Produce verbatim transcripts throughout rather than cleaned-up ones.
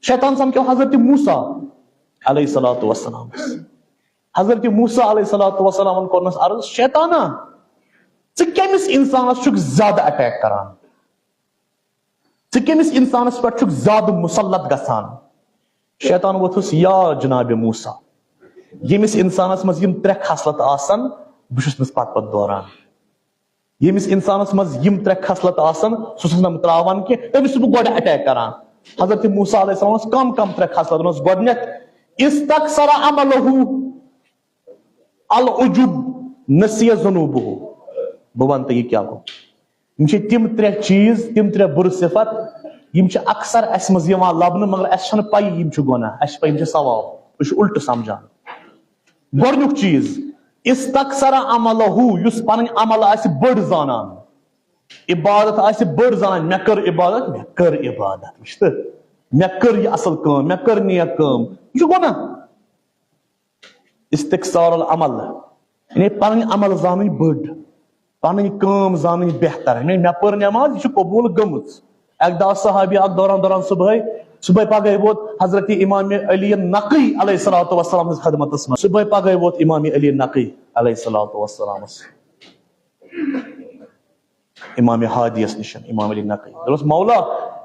شیطان سمکھیو حضرت موسیٰ علیہ الصلوۃ والسلام۔ حضرت موسیٰ علیہ الصلوۃ والسلامن کوٚرنس عرض، شیطانہ، ژٕ کٔمِس انسانس چھُکھ زیادٕ اٹیک کران؟ ژٕ کٔمِس انسانس پٮ۪ٹھ چھُکھ زیادٕ مسلط گژھان؟ شیطان ووٚتھُس، یا جناب موسیٰ، ییٚمِس انسانس منٛز یِم ترٛےٚ خصلت آسن، بہٕ چھُس تٔمِس پتہٕ پتہٕ دوران۔ ییٚمِس انسانس منٛز یِم ترٛےٚ خصلت آسن، سُہ چھُس نہٕ بہٕ تراوان کینٛہہ، تٔمِس چھُس بہٕ گۄڈٕ اٹیک کران۔ حضرت موسیٰ علیہ السلام اوس کم کم ترٛےٚ خصلت، دوٚپنس گۄڈٕنیتھ، استکثر عملہ العجب نسی ذنوبہ۔ بہٕ ونہٕ تۄہہِ یہِ کیٛاہ گوٚو۔ یِم چھِ تِم ترٛےٚ چیٖز، تِم ترٛےٚ بُرٕ صفت، یِم چھِ اکثر اسہِ منٛز یِوان لبنہٕ، مگر اسہِ چھنہٕ پَیی یِم چھِ گۄناہ، اسہِ چھِ پَے یِم چھِ ثواب۔ أسۍ چھِ الٹہٕ سمجھان۔ گۄڈٕنیُک چیٖز، استکثر عملہ، یُس پنٕنۍ عمل آسہِ بٔڑ زانان، عبادت آسہِ بٔڑ زانان، مےٚ کٔر عبادت، مےٚ کٔر عبادت، وٕچھ تہٕ، مےٚ کٔر یہِ اصل کٲم، مےٚ کٔر نیک کٲم، یہِ چھُ گۄناہ۔ استکثار العمل، یعنی پنٕنۍ عمل زانٕنۍ بٔڑ، پنٕنۍ کٲم زانٕنۍ بہتر، یعنی مےٚ پٔر نٮ۪ماز، یہِ چھِ قبوٗل گٔمٕژ۔ اکہِ دۄہ آو صحابی اکھ دوران دوران صبحٲے، صبحٲے پگہٲے ووت حضرت امام علی نقی علیہ الصلوۃ والسلام سٕنٛز خدمتس منٛز۔ صبحٲے پگہٲے ووت امام علی نقی علیہ الصلوۃ والسلامس، امام ہادیس نِش، امام علی نقی۔ دوٚپمس، مولا،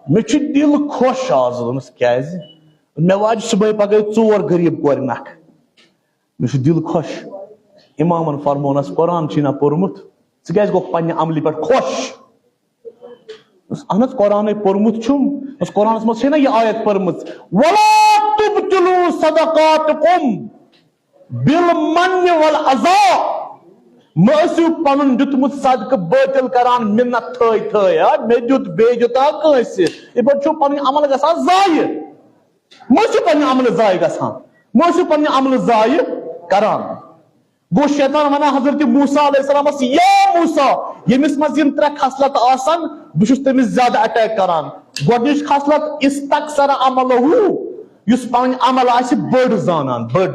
مےٚ چھُ دِل خۄش آز۔ دوٚپمس، کیٛازِ؟ مےٚ واجہِ صبحٲے پگہٲے ژور غریٖب کورِ نکھٕ۔ مےٚ چھُ دِل خۄش۔ امامن فرمونس، قرآن چھُے نہ پوٚرمُت، ژٕ کیٛازِ گوٚکھ پننہِ عملہِ پٮ۪ٹھ خۄش؟ دوٚپمس، اہن حظ، قرآنٕے پوٚرمُت چھُم۔ دوٚپمس، قرآنس منٛز چھے نہ یہِ آیت پٔرمٕژ، ولا تبطلوا صدقاتکم بالمن والاذی۔ مہ ٲسِو پنُن دیُتمُت صدقہٕ بٲطِل کران، مِنت تھٲے تھٲے، ہا، مےٚ دیُت، بیٚیہِ دیُتا کٲنٛسہِ۔ یِتھ پٲٹھۍ چھُو پنٕنۍ عمل گژھان ضایع۔ مہ ٲسِو پنٕنۍ عملہٕ ضایع گژھان، مہ ٲسِو پنٕنۍ عملہٕ ضایع کران۔ گوٚو شیطان ونان حضرت موسیٰ علیہ السلامس، یا موسیٰ، ییٚمِس منٛز یِم ترٛےٚ خصلت آسن، بہٕ چھُس تٔمِس زیادٕ اٹیک کران۔ گۄڈٕنِچ خصلت، استکثر عملہ، یُس پنٕنۍ عمل آسہِ بٔڑ زانان، بٔڑ۔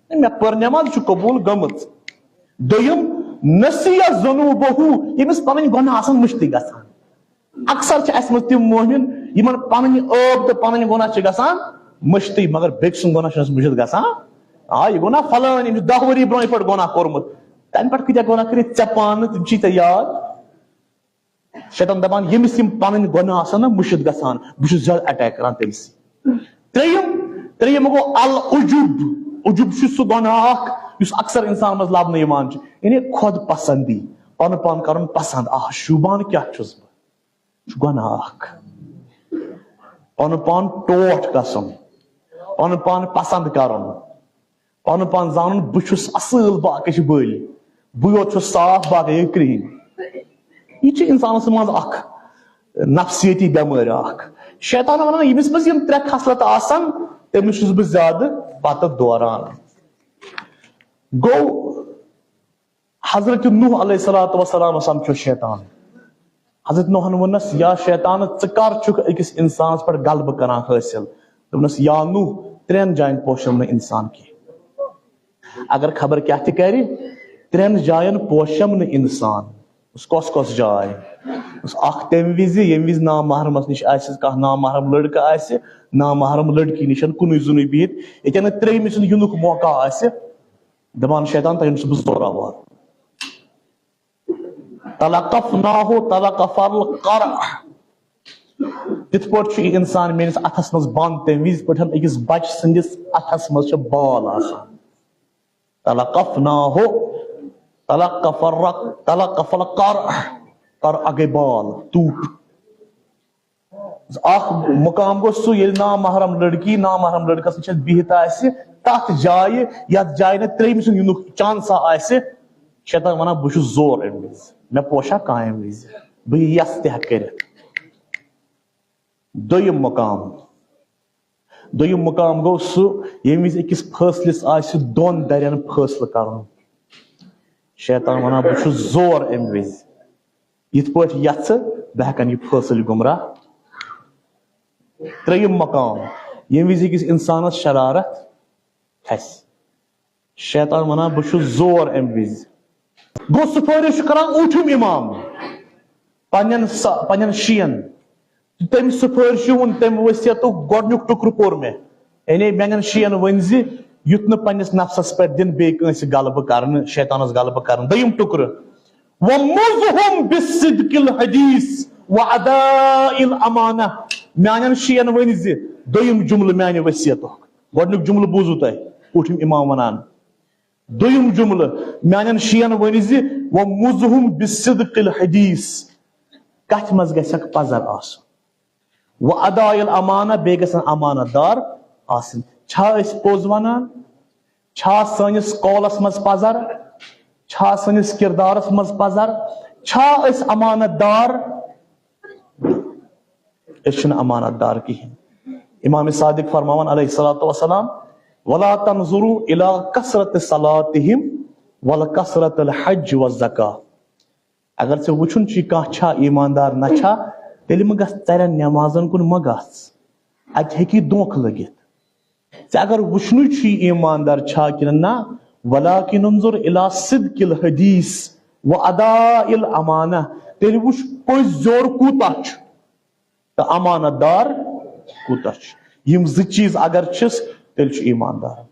مےٚ پٔر نٮ۪ماز، یہِ چھُ قبوٗل گٔمٕژ۔ دوٚیِم، نسیہ ذنوبہ، ییٚمِس پنٕنۍ گۄناہ آسن مٔشتٕے گژھان۔ اکثر چھِ اَسہِ منٛز تِم مومن، یِمن پنٕنۍ عٲب تہٕ پنٕنۍ گۄناہ چھِ گژھان مٔشتٕے، مگر بیٚکہِ سُنٛد گۄناہ چھُنہٕ اَسہِ مٔشِتھ گژھان۔ آ، یہِ گۄناہ فلٲنۍ، أمۍ چھُ دَہ ؤری برونٛہہ یہِ پٲٹھۍ گۄناہ کوٚرمُت، تَمہِ پٮ۪ٹھ کۭتیٛاہ گۄناہ کٔرِتھ ژےٚ پانہٕ، تِم چھی ژےٚ یاد۔ شیطان دپان، ییٚمِس یِم پنٕنۍ گۄناہ آسن نہ مٔشِتھ گژھان، بہٕ چھُس زیادٕ اٹیک کران تٔمِس۔ ترٛیٚیِم، ترٛیٚیِم گوٚو العجب۔ عجب چھُ سُہ گۄناہ اکھ یُس اکثر انسان منٛز لبنہٕ یِوان چھُ، یعنی خۄد پسندی، پنُن پان کرُن پسند۔ آہ، شوٗبان کیٛاہ چھُس بہٕ؟ یہِ چھُ گۄناہ اکھ۔ پنُن پان ٹوٹھ گژھُن، پنُن پان پسند کرُن، پنُن پان زانُن، بہٕ چھُس اصل، باقٕے چھِ بٔلۍ، بہٕ یوت چھُس صاف، باقٕے گٔے کرٛہِنۍ۔ یہِ چھِ انسانس منٛز اکھ نفسیٲتی بٮ۪مٲرۍ اکھ۔ شیطان ونان، ییٚمِس منٛز یِم ترٛےٚ خصلت آسن، تٔمِس چھُس بہٕ زیادٕ پتہٕ دوران۔ گوٚو، حضرت نوح علیہ الصلوۃ والسلام سمکھیو شیطان۔ حضرت نوحن ووٚننس، یا شیطان، ژٕ کر چھُکھ أکِس انسانس پٮ۪ٹھ غلبہٕ کران حٲصِل؟ دوٚپنس، یا نوح، ترٛٮ۪ن جاین پوشم نہٕ انسان کینٛہہ۔ اگر خبر کیٛاہ تہِ کرِ، ترٛٮ۪ن جاین پوشم نہٕ انسان۔ کۄس کۄس جاے؟ اکھ تمہِ وِزِ، ییٚمہِ وِزِ نامحرمس نِش آسہِ کانٛہہ نامحرم لڑکہٕ آسہِ، نامحرم لڑکی نِش کُنُے زُنُے بِہِتھ، ییٚتٮ۪ن نہٕ ترٛیٚیمہِ سُنٛد یِنُک موقع آسہِ۔ دپان شیطان، تۄہہِ چھُس بہٕ زوراوار۔ تلقفناہ تلقف القرع۔ تِتھ پٲٹھۍ چھُ یہِ انسان میٲنِس اتھس منٛز بند، تمہِ وِزِ پٲٹھۍ أکِس بچہٕ سٕنٛدِس اتھس منٛز چھِ بال آسان۔ تلقفناہ تلقف الر-، تلقف القرع۔ قرع گٔے بال، ٹوٗپ۔ اکھ مقام گوٚو سُہ، ییٚلہِ نامحرم لڑکی نامحرم لڑکس نِش بِہِتھ آسہِ، تتھ جایہِ، یتھ جایہِ نہٕ ترٛیٚیِمہِ سُنٛد یِنُک چانسا آسہِ، شیطان ونان، بہٕ چھُس زور امہِ وِزِ، مےٚ پوشا کانٛہہ امہِ وِزِ، بہٕ یژھٕ تہِ ہٮ۪کہٕ کٔرِتھ۔ دوٚیِم مقام، دوٚیِم مقام گوٚو سُہ، ییٚمہِ وِزِ أکِس فٲصلِس آسہِ دۄن درٮ۪ن فٲصلہٕ کرُن۔ شیطان ونان، بہٕ چھُس زور امہِ وِزِ، یِتھ پٲٹھۍ یژھٕ بہٕ ہٮ۪کن یہِ فٲصلہٕ گمراہ۔ ترٛیٚیِم مقام، ییٚمہِ وِزِ أکِس انسانس شرارت کھسہِ، شیطان ونان، بہٕ چھُس زور امہِ وِزِ۔ گوٚو سفٲرِش چھُ کران اوٗٹھِم امام پننٮ۪ن سا-، پننٮ۪ن شِین، تہٕ تٔمۍ سفٲرشہِ ہُنٛد، تٔمۍ وصیتُک گۄڈٕنیُک ٹُکرٕ پوٚر مےٚ۔ یعنی میانٮ۪ن شِین ؤنۍ زِ یُتھ نہٕ پننِس نفسس پٮ۪ٹھ دِن بیٚیہِ کٲنٛسہِ غلبہٕ کرنہٕ، شیطانس غلبہٕ کرنہٕ۔ دوٚیِم ٹُکرٕ، وَمُزْهُمْ بِالصِّدْقِ الْحَدِيثِ وَأَدَاءِ الْأَمَانَةِ۔ میانٮ۪ن شِین ؤنۍ زِ دوٚیِم جملہٕ میانہِ وصیتُک۔ گۄڈٕنیُک جملہٕ بوٗزوٕ تۄہہِ، کوٚٹھِم امام ونان۔ دوٚیِم جملہٕ میانٮ۪ن شِین ؤنۍ زِ وَمُزْهُمْ بِالصِّدْقِ الْحَدِيثِ۔ کتھِ منٛز گژھکھ پزر آسُن۔ وَأَدَاءِ الْأَمَانَةِ، بیٚیہِ گژھن امانت دار آسٕنۍ۔ چھا أسۍ پوٚز ونان؟ چھا سٲنِس قولس منٛز پزر؟ چھا سٲنِس کردارس منٛز پزر؟ چھا أسۍ امانت دار؟ أسۍ چھِنہٕ امانت دار کِہیٖنۍ۔ امام صادق فرماوان علیہ الصلوۃ والسلام، وَلَا تَنْظُرُوا إِلَىٰ كَثْرَةِ صَلَاتِهِمْ وَلَا كَثْرَةِ الْحَجِّ وَالزَّكَاةِ۔ اگر ژےٚ وٕچھُن چھُے کانٛہہ چھا ایماندار نہ چھا، تیٚلہِ مہ گژھ ژرٮ۪ن نٮ۪مازن کُن، مہ گژھ، اتہِ ہیٚکی دھوکہٕ لٔگِتھ۔ ژےٚ اگر وٕچھنُے چھُے ایماندار چھا کِنہٕ نہ، وَلَٰكِنْ اُنْظُرْ إِلَىٰ صِدْقِ الْحَدِيثِ وَأَدَاءِ الْأَمَانَةِ، تیٚلہِ وٕچھ پٔزۍ زیور کوٗتاہ چھُ تہٕ امانت دار کوٗتاہ چھُ۔ یِم زٕ چیٖز اگر چھِس، تیٚلہِ چھُ ایماندار۔